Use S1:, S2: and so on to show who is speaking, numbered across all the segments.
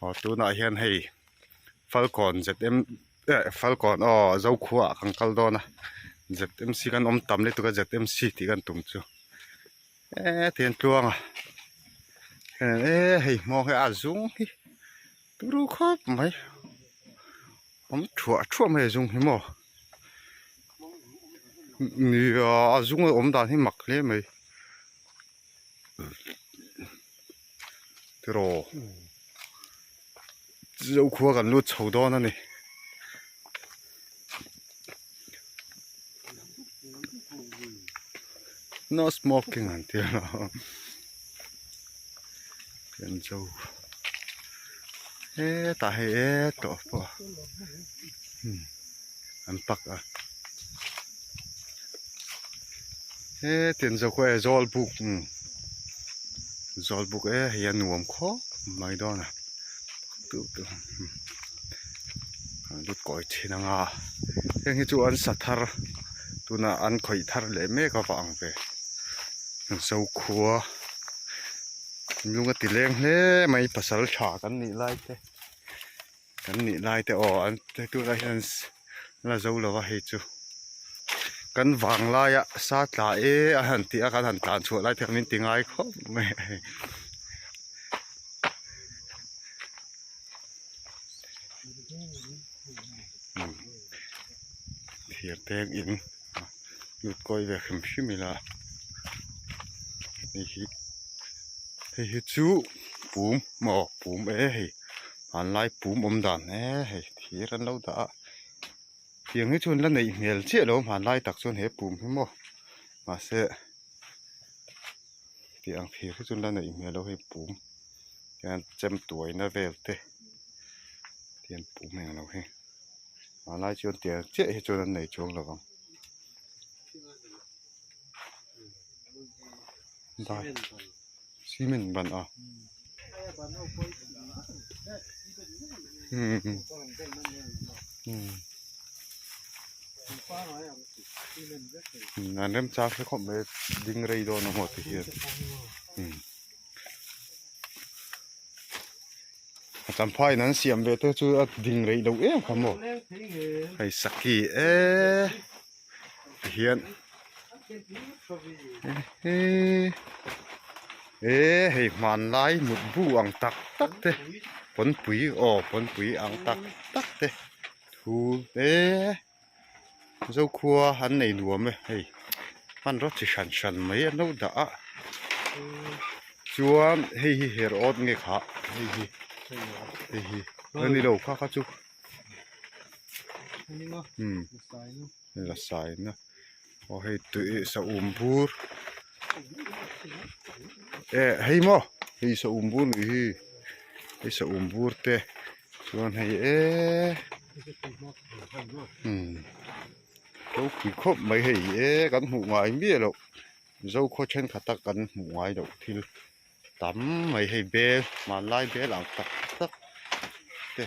S1: Aw tunah hian hei Falkawn zm eh Falkawn aw Zokhua ah kan kal dawn a zmc kan awm tam lutuk a zmc tih kan tum chu eh tihian tluang a eh hei hmawng hi a zung hi turu khawp mai awm thuah thuah mai a zung hi maw nia a zung a awm dan hi mak hle mai. Tiraw Zokhua kan lut chho dawn a ni. No smoking an ti a Kan zo hetah hei e tawh pawh an pak a. He tian zo khaw e zawl buk umm zawl buk e hei a nuam khawp mai dawn a tu tu an lut kawi thin ang a heng hi chu an sa thar tunah an khawih thar leh mek a va ang ve zokhua lung a ti leng hle mai pasal tha kan nih lai te kan nih lai te aw an tunah hian la zo lo a hei chu kan vang laia sa tla e a han tih a kan han tlan chhuah lai te kha min ti ngai khawp mai a hei thir teng in lut kawi ve hrim hrim ila hei hi hei hi chu pum maw pum e hei. Hmanlai pum awm dan e hei thir an lo dah a tiang hi chuan la neih hmel chiah lo hmanlai tak chuan he pum hi maw mahse tiang thir hi chuan la neih hmel lo hei pum hian chem tuaina vel te tiang pum eng lo hi hmanlai chuan tiang chiah hi chuan an nei chuang lo ang cement ban a. An rem chak hle khawp mai ding rei dawn a maw ti hian a champhai in an siam ve te chu a ding rei lo em kha maw hei saki eee ti hian eee hei hmanlai mutbu ang tak tak te pawnpui aw pawnpui ang tak tak te thu eee zokhua an nei nuam e hei hmanraw chi hran hran mai an lo dah a chuan hei hi her awt nge khah hei hi hei hi a ni lo kha kha chu. La saina aw hei tui sa um bur eh hei maw hei sa um bur nih hi hei sa um bur te chuan hei eee umm ropui khawp mai hei eee kan hmuh ngai miah loh Zokhaw thenkhat a kan hmuh ngai loh thil tam mai hei bel hmanlai bel ang tak tak te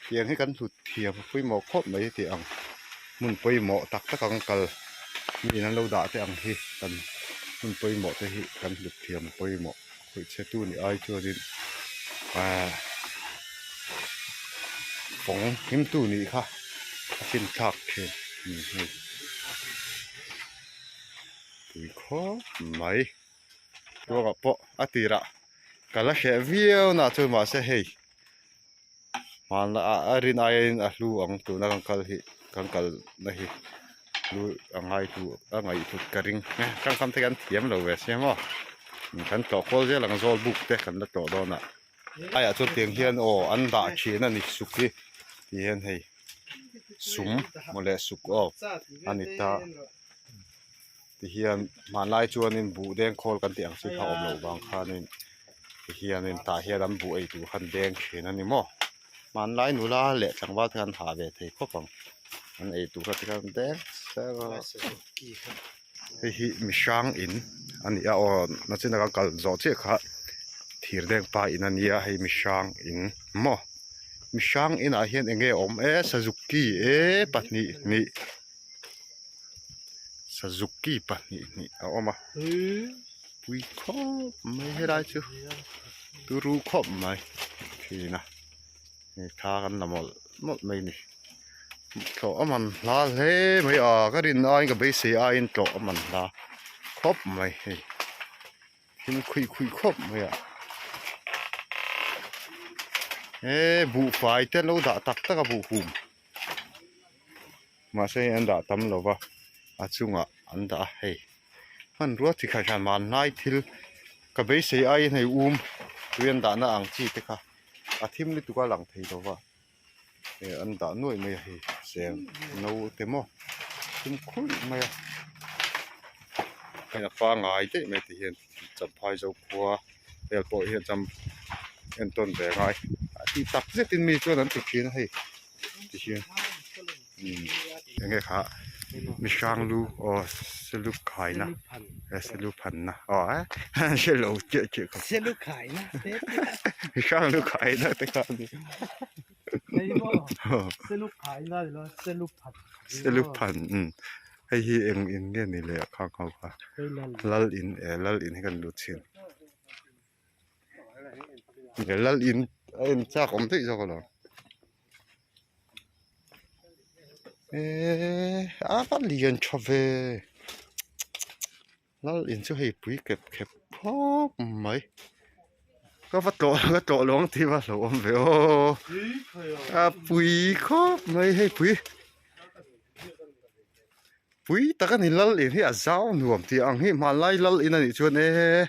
S1: tiang hi kan hlut thiam a pawimawh khawp mai tih ang hmun pawimawh tak tak ang kal mi in an lo dah te ang hi kan hmun pawimawh te hi kan hlut thiam a pawimawh khawih chhe tu nih ai chuanin ahh fawng him tu nih kha a fin thlak thin hei tui khawp mai. Tuangah pawh a tirah ka la hreh viau na chu mahse hei hmanlai ah a rin aiin a hlu ang tuna kan kal hi kan kal na hi hlu a ngai hlu a ngaihhlut ka ring kan kam te kan thiam lo ve sia maw kan tlawh kual zel ang zawl buk te kan la tlawh dawn a aiah chuan tiang hian aw an dah thin a ni suk hi ti hian hei sum mawle suk aw a ni ta. Tihian hmanlai chuanin buh deng khawl kan tih ang chi kha awm loh vang khanin tihianin tah hian an buh ei tur khan deng thin a ni maw hmanlai nula leh tlangval te khan hah ve thei khawp ang an ei tur kha ti khan deng ser a hei hi mihrang in a ni a aw nachin a kan kal zawh chiah kha thir deng pa in a nia hei mihrang in maw mihrang inah hian eng nge a awm e sazuki e pahnih hnih. Suzuki pahnih hnih a awm a pui khawp mai helai chu turu khawp mai. thin a hei thla kan la mawlh mawlh mai a ni tlawh a man hla hle mai a ka rin aiin ka beisei aiin tlawh a man hla khawp mai hei thil khuih khuih khawp mai a he buhfai te an lo dah tak tak a buhhum mahse hei an dah tam lo va a chungah an dah a hei hmanrua chi khat hian hmanlai thil ka beisei aiin hei um tui an dahna ang chi te kha a thim lutuk a lang thei lo va eh an dah nuaih mai a hei cheng no te maw thim khulh mai a hei a pangai daih mai ti hian champhai zo khua vel pawh hian cham entawn ve ngai a tih tak zetin mi chuan an ti thin a hei ti hian umm enge kha mi hrang lu aw selu khaina selu phanna aw eh hre lo chiah chiah kha
S2: selu khaina te
S1: mi hrang lu khaina te kha ani
S2: selu khaina ni lo selu phan
S1: selu phan umm hei hi eng in nge ni le a khang ho kha lal in eh lal in hi kan lut chhin lal in a en chak awm daih zawk alawm. Eee a va lian tha ve lal in chu hei pui kep khep khawp mai ka va tlawh ka tlawh lo ang tih va hlauhawm ve aw a pui khawp mai hei pui pui tak a ni lal in hi a zau nuam tih ang hi hmanlai lal in a nih chuan eee.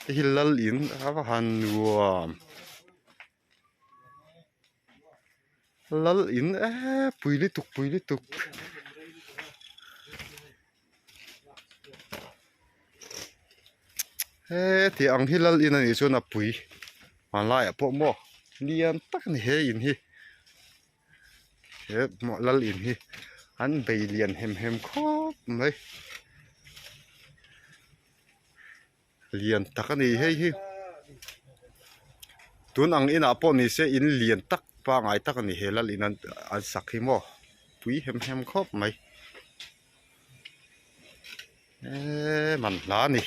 S1: Hei hi lal in a va han nuam lal in eee pui lutuk pui lutuk heti ang hi lal in a nih chuan a pui hmanlaiah pawh maw lian tak a ni he in hi he lal in hi an bei lian hem hem khawp mai lian tak a ni hei hi tun ang inah pawh ni se in lian tak pangai tak a ni he lal in an sak hi maw pui hem hem khawp mai eee man hla a ni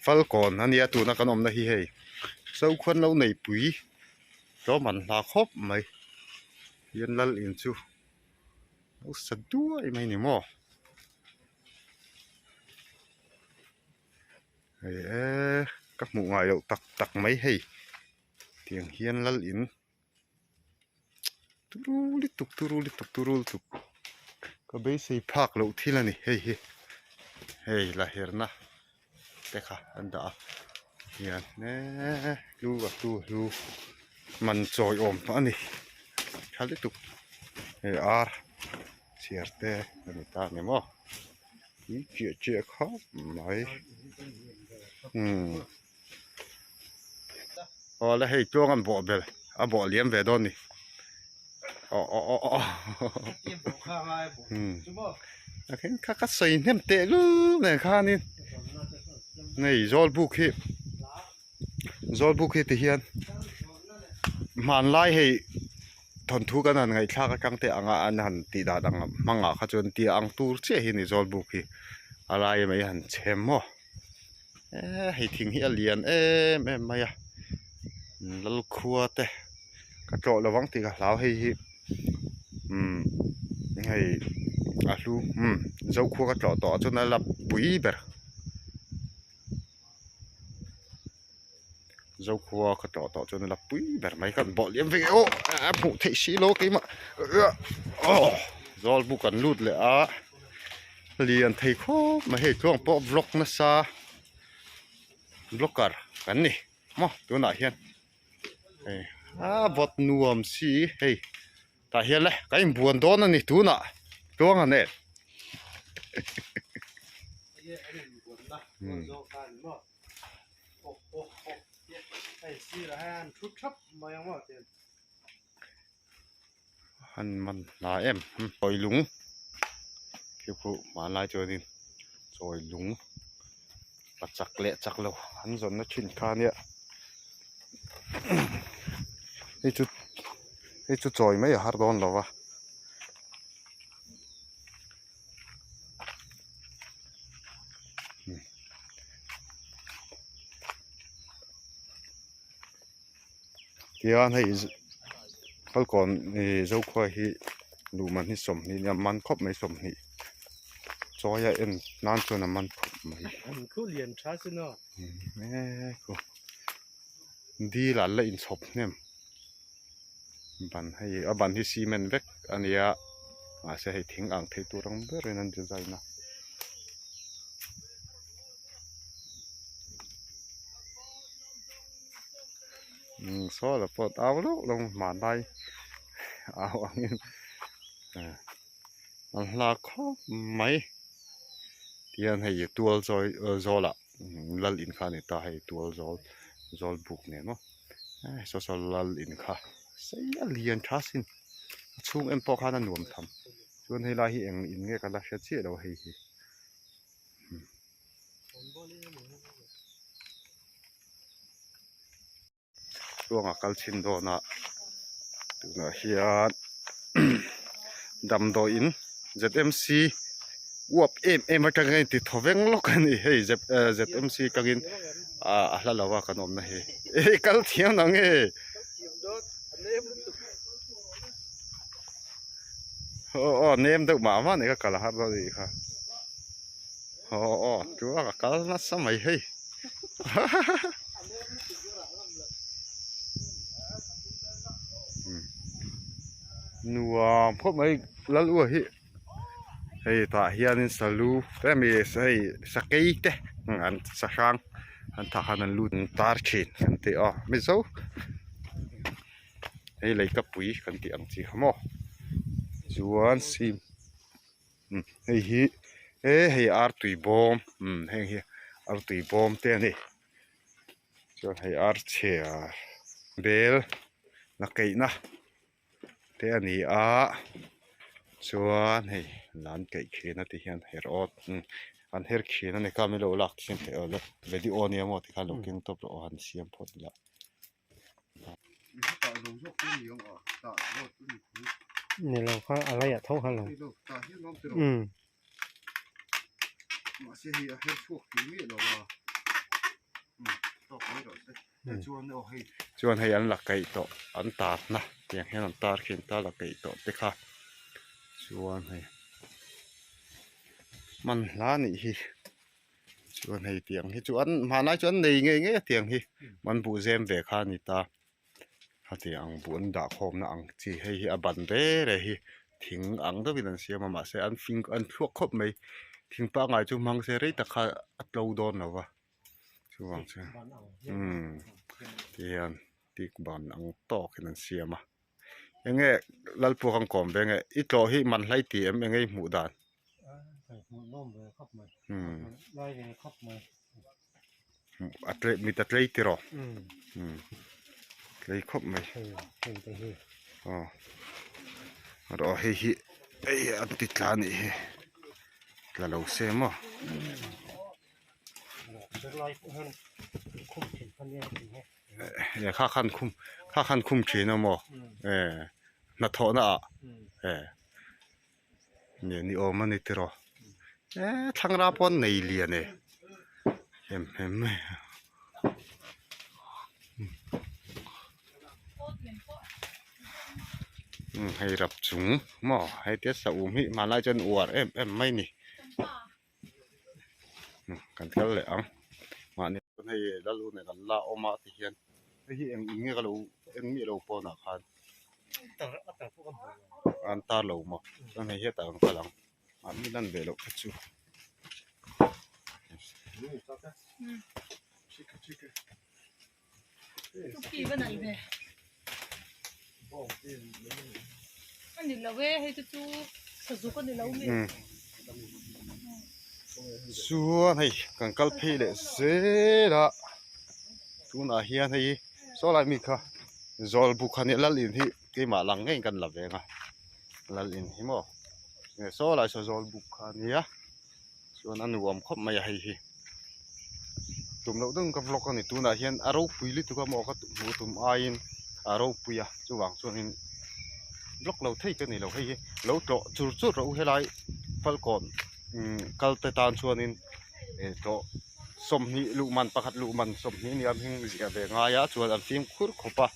S1: falkawn a nia tuna kan awmna hi hei sokhuan lo nei pui tlawm an hla khawp mai hian lal in chu lo sa duai mai ni maw hei e ka hmuh ngai loh tak tak mai hei tiang hian lal in. Turu lutuk turu lutuk turu lutuk ka beisei phak loh thil a ni hei hi hei la herna te kha an dah a hian eee hlu a hlu hlu man chawi awm tawh a ni tha lutuk hei ar chhiar te a ni ta a ni maw tui chiah chiah khawp mai umm. Aw le hei tluang an bawh bel a bawh liam ve dawn ni aw aw aw aw umm a khen kha ka sawi hnem teh lul nen khanin hei zawlbuk hi zawlbuk hi ti hian hmanlai hei thawnthu kan han ngaihthlak atang te anga an han tih dan ang hmangah kha chuan tia ang tur chiah hi a ni zawlbuk hi a lai mai han chhem maw. Eee hei thing hi a lian em em mai a lalkhua te ka tlawh lo ang tih ka hlau hei hi umm hei a hlu umm zokhua ka tlawh tawh ah chuan a la pui ber zokhua ka tlawh tawh chuan a la pui ber mai ka bawh liam ve aw a hmuh theih si lo keimah aw zawlbuk an lut leh a. Lian thei khawp mai hei tluang pawh vlog nasa vlogger kan ni maw tunah hian hei a vawt nuam si hei tah hian le ka inbuan dawn a ni tunah tluang a nen Han man hna em chawi lung khi khu hmanlai chuanin chawi lung pa chak leh chak lo an zawnna thin kha ania hei chu hei chu chawi mai a har dawn lo va. Tihian hei Falkawn ih Zokhua hi luh man hi sawmhnih nia man khawp mai sawmhnih chawi a en nan chuan a man khawp mai. Dil ah an la inchhawp hnem ban hei a ban hi cement vek a nia mahse hei thing ang thei tur ang berin an design a. Saw la pawh au lauh lauh hmanlai au angin an hla khawp mai tihian hei tual chawi zawl ah lal in kha a ni ta hei tual zawl zawl buk nen maw saw saw lal in kha sei a lian tha sin a chhung en pawh khan a nuam tham chuan helai hi eng in nge ka la hre chiah lo hei hi. Tluanga kal chhin dawn a tunah hian damdawiin zmc uap em em atanga in ti thaw veng lawk a ni hei zmc atangin ah a hla lo a kan awmna hi eh kal thiam ang e aw aw nem deuh mah mah a ni ka kal a har dawn a nih kha. Aw aw tluang a kal nasa mai hei nuam khawp mai lal ua hi hei tah hianin salu te mi hei sakei te an sahrang an thah khan an lut tar thin an ti aw mizo hei leikapui kan tih ang chi kha maw chuan sim. Hei hi e hei artui bawm umm heng hi artui bawm te a ni chuan hei archhiar bel la keihna te a ni a chuan hei lan keih thin a ti hian her awt an her khin a ni kha min lo lak thin teh aw le video ania maw tikhan lo keng tawp rawh aw han siam phawt ila.
S2: Ni lo kha a laiah tho kha lo umm.
S1: Chuan hei an la kaih tawh an tarna tiang hian an tar khin ta la kaih tawh te kha chuan hei man hla anih hi. Chuan hei tiang hi chu an hmanlai chu an nei ngei ngei a tiang hi an buh zem ve kha a ni ta a ti ang buh an dah khawmna ang chi hei hi a ban ve re hi thing ang deuhin an siam a mahse an fing an thluak khawp mai thing pangngai chu hmang se rei tak kha a tlo dawn lo va chuvang chuan umm tihian tik ban ang tawkin an siam a enge Lalpua kan kawm ve nge i tlawh hi man hlai ti em enge i hmuh dan. A tlei mit a tlei tiraw tlei khawp mai aw erawh hei hi hei an ti tla a nih hi tla lo se maw. Kha khan khum kha khan khum thin a maw hnathawhna ah eh. Ni ni awm a ni tiraw eh thlangra pawh an nei lian e hem hem mai a umm hei rap chung maw hei tia sa um hi hmanlai chuan uar em em mai a ni kan kal leh ang mahni hei lal u nen an la awm a tihian hei hi eng in nge ka lo en miah lo pawnah khan. An tar lo maw chuan hei hetah kan kal ang mahni lan ve loh kha chu. Chuan hei kan kal phei leh zel a tunah hian hei saw lai mi kha. Zawl buk han lal in hi keimah lang ngeiin kan la veng a lal in hi maw nge saw lai saw zawl buk kha a nia chuan a nuam khawp mai a hei hi tum loh deuhin ka vlog a ni tunah hian a ropui lutuk a maw ka hmuh tum aiin a ropui a chuvang chuanin vlog lo thei ka ni lo hei hi lo tlawh chur chur rawh u helai falkawn kal te tan chuanin eh tlawh. Sawmhnih luh man pakhat luh man sawmhnih nia hming ziah ve ngai a chuan an fimkhur khawp a.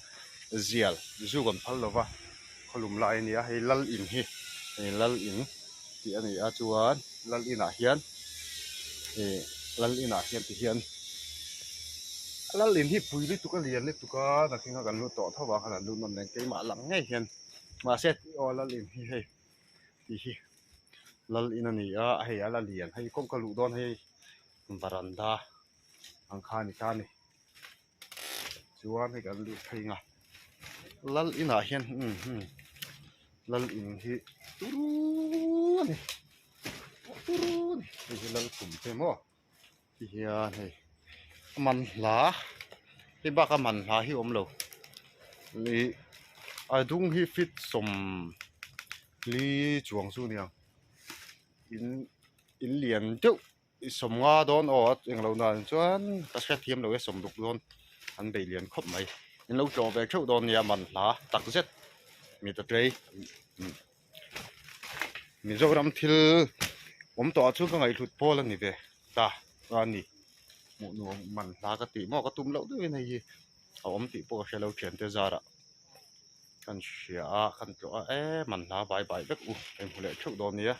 S1: Zial zu kan phal lova khawlum lai a ni a, hei lal in hi hei lal in tih a ni a chuan lal inah hian ih lal inah hian ti hian lal in hi pui lutuk a lian lutuk a nakin kha kan lut tawh tho a khan an lut nawn nen keimah lang ngei hian mahse aw lal in hi hei tih hi lal in a ni a hei a la lian hei kawngka luh dawn hei varanda ang kha a ni ta a ni. Chuan hei kan luh phei nga lal inah hian umm hmm lal in hi turu a ni turu a ni hei hi lal khum te maw ti hian hei a man hla hei bak a man hla hi a awm lo ih a dung hi feet 40 chuang chu a ni ang in in lian deuh. I 50 dawn aw a englo dan chuan ka hriat thiam lo e 60 dawn an bei lian khawp mai in lo tlawh ve theuh dawn nia man hla tak zet mi ta tlei Mizoram thil awm tawh ah chuan ka ngaihhlut pawl a ni ve ta a ni hmuh nuam man hla ka tih maw ka tum loh deuhin hei hi a awm tih pawh ka hre lo thiante zarah kan hria a kan tlawh a e man hla bai bai vek u hei hmu leh theuh dawn nia.